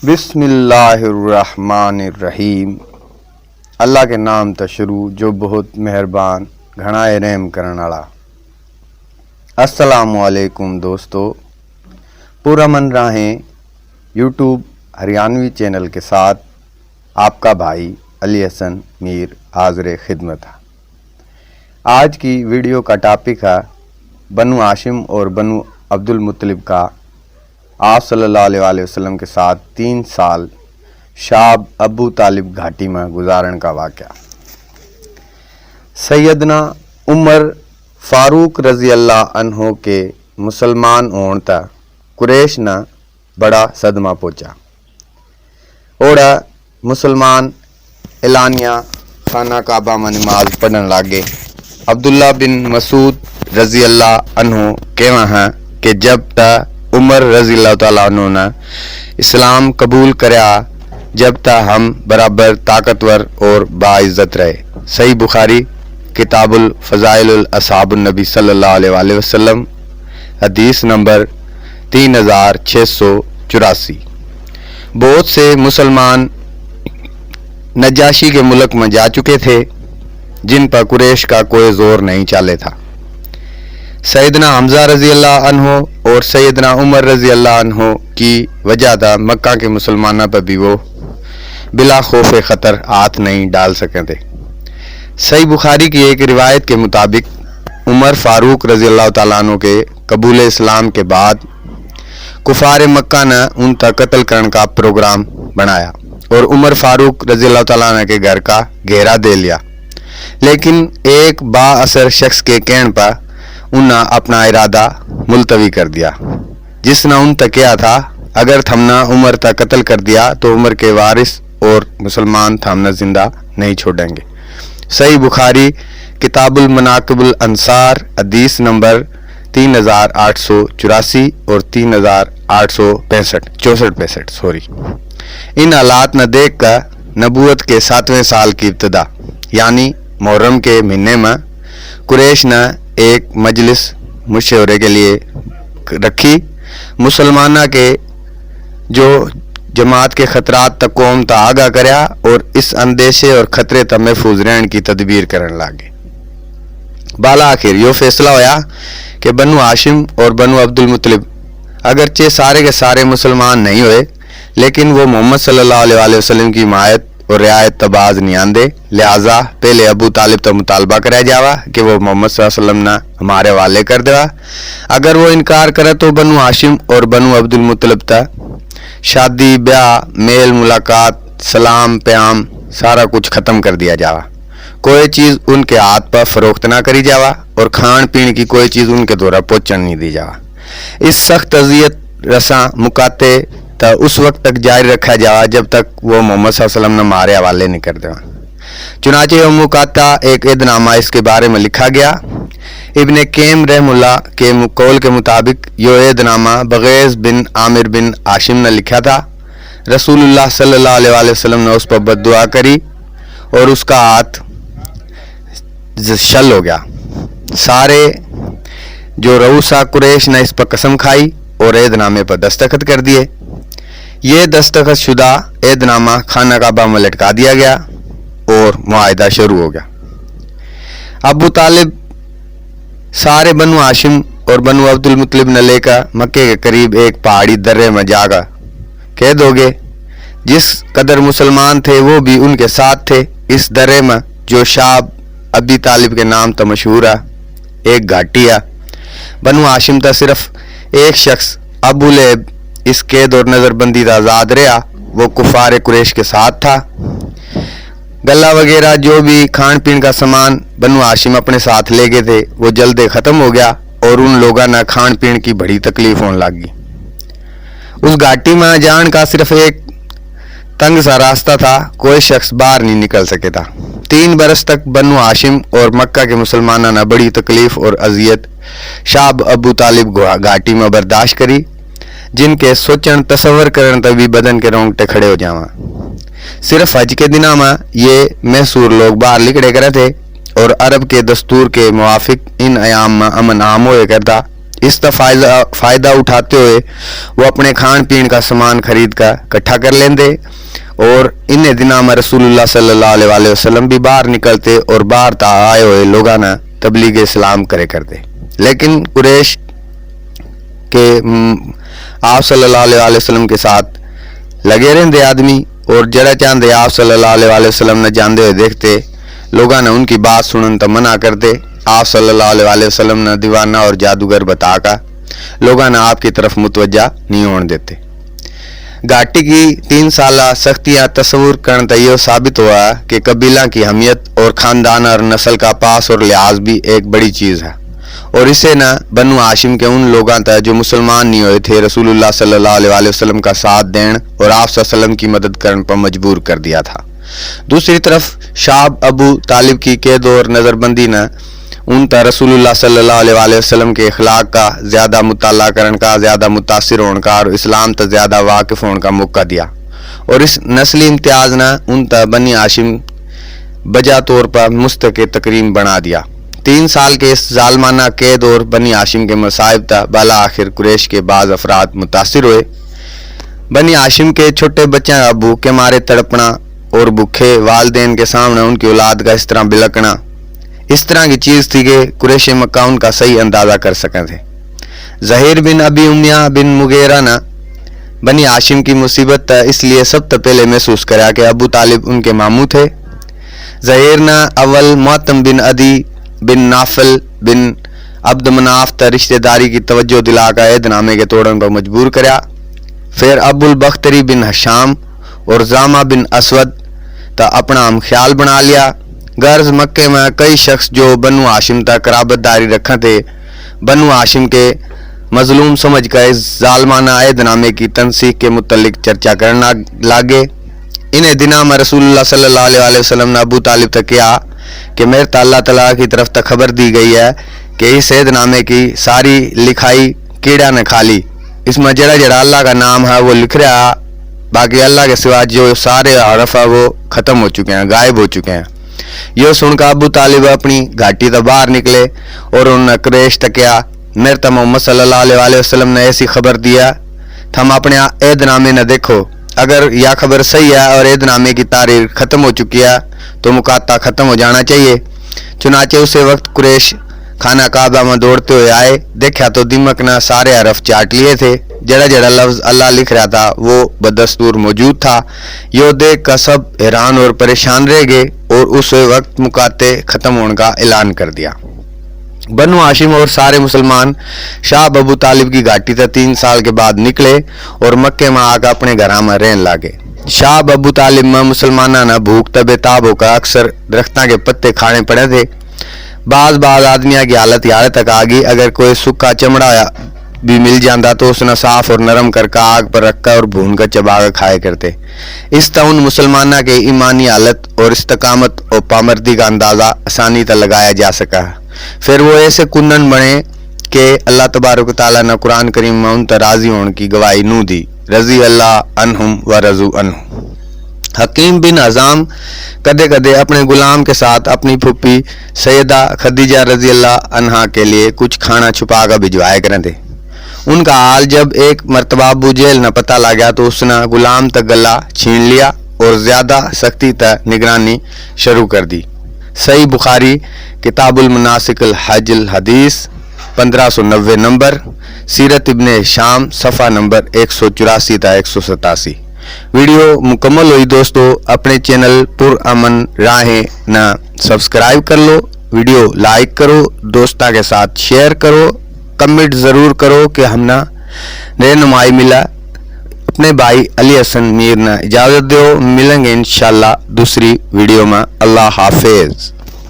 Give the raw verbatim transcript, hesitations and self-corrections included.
बिस्मिल्लाहिर्रहमानिर्रहीम। अल्लाह के नाम तै शुरू, जो बहुत मेहरबान, घणाए रहम करण आला। अस्सलामु अलैकुम दोस्तों, पुरअमन राहें YouTube हरियाणवी चैनल के साथ आपका भाई अली हसन मीर हाजिर खिदमत है। आज की वीडियो का टॉपिक है बनु हाशिम और बनु अब्दुल मुत्तलिब का आप सल्लल्लाहु अलैहि वसल्लम के साथ तीन साल शाब अबू तालिब घाटी में गुजारण का वाक़या। सैयदना उमर फारूक रज़ी अल्लाह अन्हो के मुसलमान होण तै कुरैश नै बड़ा सदमा पहुंचा। ओड़ा मुसलमान एलानिया खाना काबा में नमाज पढ़न लागे। अब्दुल्ला बिन मसूद रज़ी अल्लाह अन्हो कहवा है कि जब तक उमर रज़ी अल्लाह तआला अन्हो ने इस्लाम कबूल करया, जब तक हम बराबर ताकतवर और बाइज्जत रहे। सही बुखारी, किताबुल फजाइलुल असहाबुन नबी सल्लल्लाहु अलैहि वसल्लम, हदीस नंबर तीन हज़ार छः सौ चौरासी। बहुत से मुसलमान नजाशी के मुल्क में जा चुके थे, जिन पर कुरैश का कोई जोर नहीं चाले था। सैयदना हमजा रज़ी अल्लाह अन्हो और सैयदना उमर रज़ी अल्लाह अन्हो की वजह था मक्का के मुसलमानों पर भी वो बिला खौफ खतर हाथ नहीं डाल सके थे। सही बुखारी की एक रिवायत के मुताबिक उमर फारूक रज़ी अल्लाह तआला अन्हो के कबूल इस्लाम के बाद कुफार मक्का ने उन तक कत्ल करने का प्रोग्राम बनाया और उमर फारूक रज़ी अल्लाह तआला अन्हो के घर का घेरा दे लिया। लेकिन एक बाअसर शख्स के कहण पर उन्हें अपना इरादा मुलतवी कर दिया, जिसने उन तक कहा था, अगर थमने उमर तक कत्ल कर दिया तो उमर के वारिस और मुसलमान थमने जिंदा नहीं छोड़ेंगे। सही बुखारी, किताबुल मनाकिबुल अंसार, हदीस नंबर तीन हज़ार आठ सौ चौरासी और तीन हज़ार आठ सौ पैंसठ, चौसठ पैंसठ, सॉरी। इन हालात न देख कर नबूवत के सातवें साल की इब्तदा, यानी मुहर्रम के महीने में कुरैश ने एक मजलिस मुशावरे के लिए रखी। मुसलमाना के जो जमात के खतरात तक कौम ता आगाह करया और इस अंदेशे और खतरे तक महफूज रहने की तदबीर करने लागे। बाला आखिर यो फैसला होया कि बनु हाशिम और बनु अब्दुल मुत्तलिब अगरचे सारे के सारे मुसलमान नहीं हुए, लेकिन वो मोहम्मद सल्लल्लाहु अलैहि वसल्लम की हिमायत और रियायत तबाज नहीं आंदे, लिहाजा पहले अबू तालिब तै मुतालबा करया जावा कि वो मोहम्मद सल्लल्लाहु अलैहि वसल्लम नै हमारे हवाले कर देवा। अगर वो इनकार करे तो बनु हाशिम और बनु अब्दुल मुत्तलिब तै शादी, ब्याह, मेल मुलाकात, सलाम प्याम सारा कुछ खत्म कर दिया जावा। कोई चीज उनके हाथ पर फरोख्त ना करी जावा और खान पीन की कोई चीज उनके धोरै पहुंचण नहीं दी जावा। इस सख्त अजियत रसा मुकाते त उस वक्त तक जारी रखा जावा जब तक वो मोहम्मद सल्लल्लाहु अलैहि वसल्लम ने मारे हवाले नहीं कर देवा। चुनाचे यो मुकाता एक एदनामा इसके बारे में लिखा गया। इब्ने केम रहमुल्ला के मु-, कौल के मुताबिक यो एदनामा बगैस बिन आमिर बिन हाशिम ने लिखा था। रसूलुल्लाह सल्लल्लाहु अलैहि वसल्लम ने उस पर बद्दुआ करी और उसका हाथ ज-, शल हो गया। सारे जो रऊसा कुरैश ने इस पर कसम खाई और एदनामे पर दस्तखत कर दिए। ये दस्तखत शुदा एदनामा खाना काबा में लटका दिया गया और मुआहदा शुरू हो गया। अबू तालिब सारे बनु हाशिम और बनु अब्दुल मुत्तलिब ने लेकर मक्के के करीब एक पहाड़ी दर्रे में जाकर कैद हो गए। जिस कदर मुसलमान थे, वो भी उनके साथ थे। इस दर्रे में, जो शाब अबी तालिब के नाम तो मशहूर है, एक घाटी है। बनु हाशिम था सिर्फ एक शख्स अबू लहब इस कैद और नज़रबंदी का आज़ाद रहा। वो कुफार कुरैश के साथ था। गल्ला वगैरह जो भी खान पीन का सामान बनु हाशिम अपने साथ ले गए थे, वो जल्द ख़त्म हो गया और उन लोगों ने खान पीन की बड़ी तकलीफ होने लग गई। उस घाटी में जान का सिर्फ एक तंग सा रास्ता था, कोई शख्स बाहर नहीं निकल सके था। तीन बरस तक बनु हाशिम और मक्का के मुसलमानों ने बड़ी तकलीफ और अजियत शाब अबू तालिब घा-, घाटी में बर्दाश्त करी, जिनके सोचण तसव्वर करण तक भी बदन के रोंगटे खड़े हो जावा। सिर्फ हज के दिना में ये महसूर लोग बाहर लिकड़े करे थे और अरब के दस्तूर के मुआफिक इन अयाम में अमन आम होए करता। इसका फायदा, फायदा उठाते हुए वो अपने खान पीन का सामान खरीद कर इकट्ठा कर लेंदे और इन्हें दिना में रसूलुल्लाह सल्लल्लाहु अलैहि वसल्लम भी बाहर निकलते और बाहर ता आए हुए लोगां ने तबलीग इस्लाम करे करते। लेकिन कुरैश के, हम्म, आप सल्लल्लाहु अलैहि वसल्लम के साथ लगे रहंदे आदमी और जड़ा चाहते आप सल्लल्लाहु अलैहि वसल्लम ने जाते हुए देखते, लोगां ने उनकी बात सुनन तो मना करते। आप सल्लल्लाहु अलैहि वसल्लम ने दीवाना और जादूगर बताकर लोगां ने आपकी तरफ मुतवज्जा नहीं होने देते। घाटी की तीन साला सख्तियां तस्वुर करण तै यो साबित हुआ कि कबीला की हमियत और खानदान और नस्ल का पास और लिहाज भी एक बड़ी चीज है, और इसे न बनु हाशिम के उन लोगां तै जो मुसलमान नहीं हुए थे रसूलुल्लाह सल्लल्लाहु अलैहि वसल्लम का साथ देण और आप सल्लल्लाहु अलैहि वसल्लम की मदद करण पर मजबूर कर दिया था। दूसरी तरफ शाब अबू तालिब की कैद और नजरबंदी ने उन तक रसूलुल्लाह सल्लल्लाहु अलैहि वसल्लम के अखलाक का ज्यादा मुताला करण का, ज्यादा मुतासिर होण का और इस्लाम तक ज्यादा वाकिफ होण का मौका दिया, और इस नस्ली इम्तियाज ने उन तक बनी हाशिम बजा तौर पर मुस्तक तकरीम बना दिया। तीन साल के इस जालमाना कैद और बनी हाशिम के मसाइब तक बाला आखिर कुरैश के बाज अफराद मुतासिर हुए। बनी हाशिम के छोटे बच्चों का भूख के मारे तड़पना और भूखे वालदेन के सामने उनकी औलाद का इस तरह बिलकना, इस तरह की चीज थी कि कुरैश मक्का उनका सही अंदाजा कर सके थे। जहीर बिन अबी उमैया बिन मुगीरा ने बनी हाशिम की मुसीबत तै इसलिए सब तै पहले महसूस करया कि अबू तालिब उनके मामू थे। जहीर ने अव्वल मुअत्तम बिन अदी बिन नाफल बिन अब्द मनाफ तै रिश्तेदारी की तवज्जो दिलाकर अहदनामे के तोड़न पर मजबूर करया। फिर अबुल बख्तरी बिन हशाम और जामा बिन असवद तै अपना हम ख्याल बना लिया। गर्ज मक्के में कई शख्स जो बनु हाशिम तै कराबतदारी रखे थे, बनु हाशिम के मजलूम समझ कर इस जालमाना अहदनामे की तनसीख के मुतल्लिक चर्चा करना लागे। इन्हें दिना में रसूलुल्लाह सल्लल्लाहु अलैहि वसल्लम ने अबू तालिब तक कहा कि मेरे तो अल्लाह तआला की तरफ तक खबर दी गई है कि इस अहदनामे की सारी लिखाई कीड़ा ने खा ली। इसमें जड़ा जड़ा अल्लाह का नाम है वो लिख रहा, बाकी अल्लाह के सिवा जो सारे हरफ है वो खत्म हो चुके हैं, गायब हो चुके हैं। यो सुनकर अबू तालिब अपनी घाटी तै बाहर निकले और उन्होंने कुरैश तै कहा, मेरे तै मोहम्मद सल्लल्लाहु अलैहि वसल्लम ने ऐसी खबर दिया, थम अपने अहदनामे न देखो, अगर यह खबर सही है और अहदनामे की तारीख खत्म हो चुकी है तो मुकाता खत्म हो जाना चाहिए। चुनाचे उसे वक्त कुरैश खाना काबा में दौड़ते हुए आए, देखा तो दिमक ने सारे हरफ चाट लिए थे। जड़ा जड़ा लफ्ज अल्लाह लिख रहा था वो बदस्तूर मौजूद था। यो देख कर सब हैरान और परेशान रह गए और उस वक्त मुकाते खत्म होने का ऐलान कर दिया। बनु हाशिम और सारे मुसलमान शाब अबू तालिब की घाटी तै तीन साल के बाद निकले और मक्के में आकर अपने घरां में रहन लागे। शाब अबू तालिब में मुसलमाना ने भूख तै बेताब होकर अक्सर दरख्तां के पत्ते खाने पड़े थे। बाज बाज आदमियां की हालत याड़े तक आ गई। अगर कोई सूखा चमड़ा भी मिल जाता तो उसने साफ और नरम करके आग पर रखकर और भून कर चबा कर खाया करते। इस तै उन मुसलमाना के ईमानी हालत और इस्तकामत और पामर्दी का अंदाजा आसानी तै लगाया जा सका। फिर वो ऐसे कुंदन बने कि अल्लाह तबारक व तआला ने कुरान करीम में उन तै राजी होने की गवाही नू दी, रजी अल्लाह अनहुम व रजू अनहु। हकीम बिन हजाम कदे कदे अपने गुलाम के साथ अपनी फूफी सैयदा खदीजा रजी अल्लाह अनहा के लिए कुछ खाना छुपा कर भिजवाया करें थे। उनका हाल जब एक मरतबा अबू जहल ने पता लगा तो उसने गुलाम तक गला छीन लिया और ज्यादा सख्ती तक निगरानी शुरू कर दी। सही बुखारी, किताबुल मनासिक अल हज अल हदीस, पन्द्रह सौ नब्बे नंबर, सीरत इब्ने हिशाम, सफ़ा नंबर एक सौ चौरासी तक एक सौ सतासी। वीडियो मुकम्मल हुई दोस्तों, अपने चैनल पुरअमन राहें ना सब्सक्राइब कर लो, वीडियो लाइक करो, दोस्तों के साथ शेयर करो, कमेंट ज़रूर करो कि हमना रहनुमाई मिला। अपने भाई अली हसन मीर ना इजाज़त दो, मिलेंगे इंशाल्लाह दूसरी वीडियो में। अल्लाह हाफिज़।